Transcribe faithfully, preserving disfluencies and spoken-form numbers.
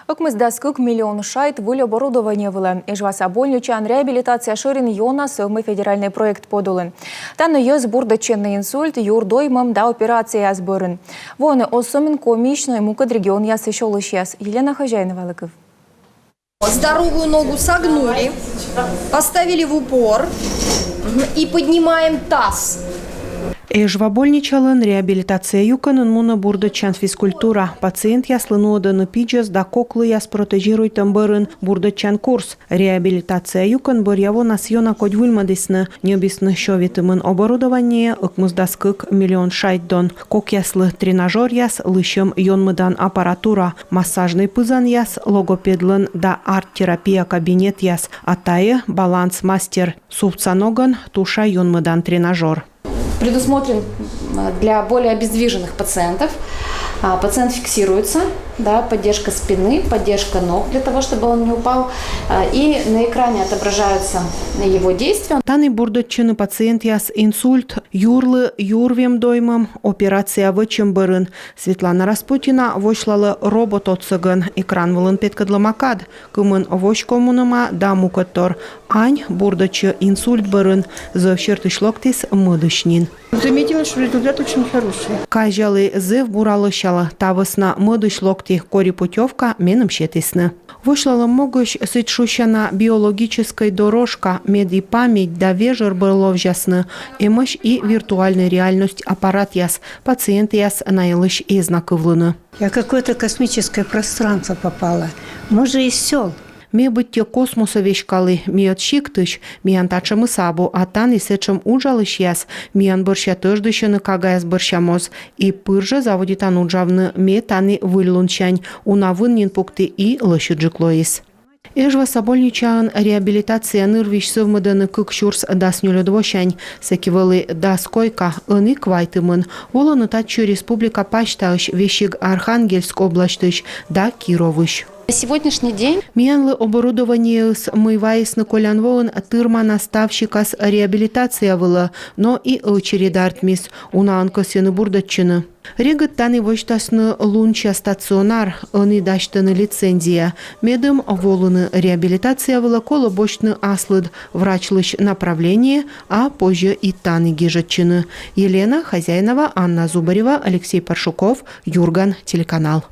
Ӧкмысдас кык миллион шайт выль оборудование вылӧ. Эжваса больничаын реабилитация шӧрин ёна сӧвмӧ федеральнӧй проект подулын. Тані йӧз бурдӧдчӧны инсульт, юрдоймӧм да операцияяс бӧрын. Воӧны оз сӧмын Комиысь, но и мукӧд регионъясысь олысьяс. Елена Хозяиновалы кыв. Здоровую ногу согнули, поставили в упор, мгм, и поднимаем таз. Эжва больничалӧн реабилитация юкӧнын мунӧ бурдӧдчан физкультура. Пациентъяслы нуӧдӧны пидзӧс да кок лыяс протезируйтӧм бӧрын бурдӧдчан курс. Реабилитация юкӧн бӧръя вонас ёна кодь выльмӧдісны. Ньӧбисны сё ветымын оборудование, ӧкмысдас кык миллион шайт дон. Кокъяслы тренажёръяс, лысьӧм ёнмӧдан аппаратура, массажнӧй пызанъяс, логопедлӧн да арт-терапия кабинетъяс, а тайӧ «Баланс Мастер», сувтса ногӧн туша ёнмӧдан тренажёр. Предусмотрен, м, для более обездвиженных пациентов. А, пациент фиксируется, да, поддержка спины, поддержка ног для того, чтобы он не упал. А, и на экране отображаются его действия. Тані бурдӧдчӧны пациентъяс инсульт, юрлы юрвем доймӧм, операция вӧчӧм бӧрын. Светлана Распутина восьлалӧ робот отсӧгӧн, экран вылын петкӧдлӧма кад, кымын воськом мунӧма да мукӧдтор. Ань бурдӧдчӧ инсульт бӧрын, зэв сертысь локтіс мӧдысь нин. Заметила, что результат очень хороший. Казялі, зэв бура лӧсялӧ, та вӧсна мӧдысь локті, кори путёвка меным сетісны. Восьлалӧм могысь сідз шусяна биологическӧй дорожка, мед и память да вежӧр бӧр ловзясны. Эмӧсь и виртуальнӧй реальность аппаратъяс, пациентъяс на йылысь эз на кывлыны. Я в какое-то космическое пространство попала. Мы же из сёл. Ме быттьӧ космосӧ веськалі, ми ӧд сиктысь, миян татшӧмыс абу, а тані сэтшӧм уджалысьяс, миян бӧрся тӧждысьӧны кагаяс бӧрся моз. И пыр жӧ заводитан уджавны ме тані выльлунсянь, уна вын нин пукті и лӧсьыдджык лоис. Эжваса больничаын реабилитация нырвизь сӧвмӧдӧны кык сюрс дас нёльӧд восянь. Сэки вӧлі дас койка, ӧні квайтымын. Волӧны татчӧ республика пасьтаысь, весиг Архангельск обласьтысь да Кировысь. На сегодняшний день миянлы оборудованиеыс, мый вайисны колян воын, тырмана став сикас реабилитация вылӧ, но и ӧчередь артмис, унаӧн кӧсйӧны бурдӧдчыны. Регыд тані восьтасны лунся стационар, ӧні дасьтӧны лицензия. Медым волыны реабилитация вылӧ, колӧ босьтны аслыд врачлысь направление, а позьӧ и тані гижӧдчыны. Елена Хозяинова, Анна Зубарева, Алексей Паршуков, «Юрган» телеканал.